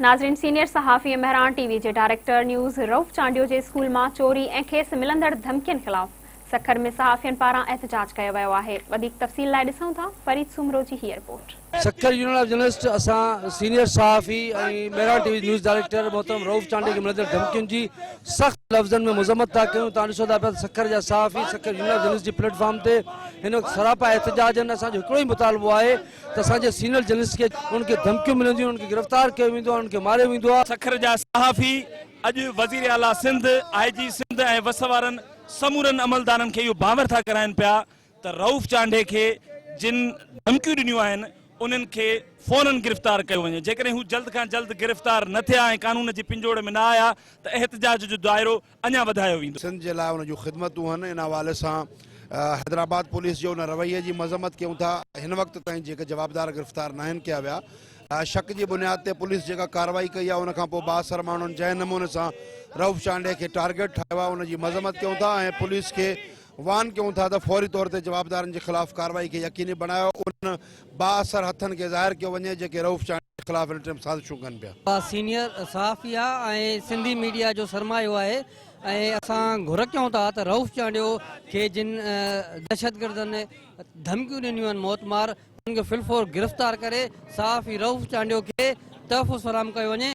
ناظرين سينيئر صحافي ۽ مهراڻ ٽي وي جي ڊائريڪٽر نيوز رئوف چانڊيو جي اسڪول مان چوري ۽ کيس ملندڙ ڌمڪين خلاف سکر ۾ صحافين پاران احتجاج ڪيو ويو آهي وڌيڪ تفصيل لاء ڏسون ٿا فريد سومرو جي هيء report. Sukkur union of journalist اسان سينيئر صحافي ۽ Mehran T V news director محترم رئوف چانڊيي کي ملندڙ ڌمڪين جي سخت لفظن ۾ مذمت ٿا ڪيون توهان ڏسو ٿا پيا ته سکر جا صحافي سکر يونين آف جرنلسٽ جي پليٽ فارم تي هن وقت سراپا احتجاج آهن اسان جو هڪڙو ئي مطالبو آهي ته اسان جي سينئر جرنلسٽ کي انهن کي ڌمڪيون ملنديون انهن کي گرفتار ڪيو ويندو آهي انهن کي ماريو ويندو آهي. سکر جا صحافي اڄ وزير اعليٰ سنڌ، آء جي سنڌ ۽ وس وارن سمورن عملدارن کي اهو باور ٿا ڪرائين پيا ته رئوف چانڊيي کي جن ڌمڪيون ڏنيون آهن انهن کي فورن گرفتار ڪيو وڃي جيڪڏهن هو جلد کان جلد گرفتار نه ٿيا ۽ قانون جي پنجوڙ ۾ نه آيا ته احتجاج جو دائرو اڃا وڌايو ويندو. سنڌ جي لاء ان جون خدمتون هن ان حوالي سان حيدرآباد پوليس جي ان رويي جي مذمت ڪيون ٿا هن وقت تائين جيڪي جوابدار گرفتار ناهن ڪيا ويا شڪ جي بنياد تي پوليس جيڪا ڪارروائي ڪئي آهي ان کان پوء بااثر ماڻهن جنهن نموني سان رئوف چانڊيي کي ٽارگيٽ ٺاهيو آهي ان جي مذمت ڪيون ٿا ۽ پوليس کي وارن ڪيون ٿا ته فوري طور تي جوابدارن جي خلاف ڪارروائي کي يقيني بڻايو ان بااثر هٿن کي ظاهر ڪيو وڃي جيڪي رئوف چانڊيي جي خلاف هن ٽيم سازشون ڪن پيا. سينيئر صحافي آ ۽ سنڌي ميڊيا جو سرمايو آهي ۽ اسان گهر ڪيون ٿا ته رئوف چانڊيو کي جن دهشتگردن ڌمڪيون ڏنيون آهن موت مار انهن کي في الفور گرفتار ڪري صحافي رئوف چانڊيو کي تحفظ فراهم ڪيو وڃي.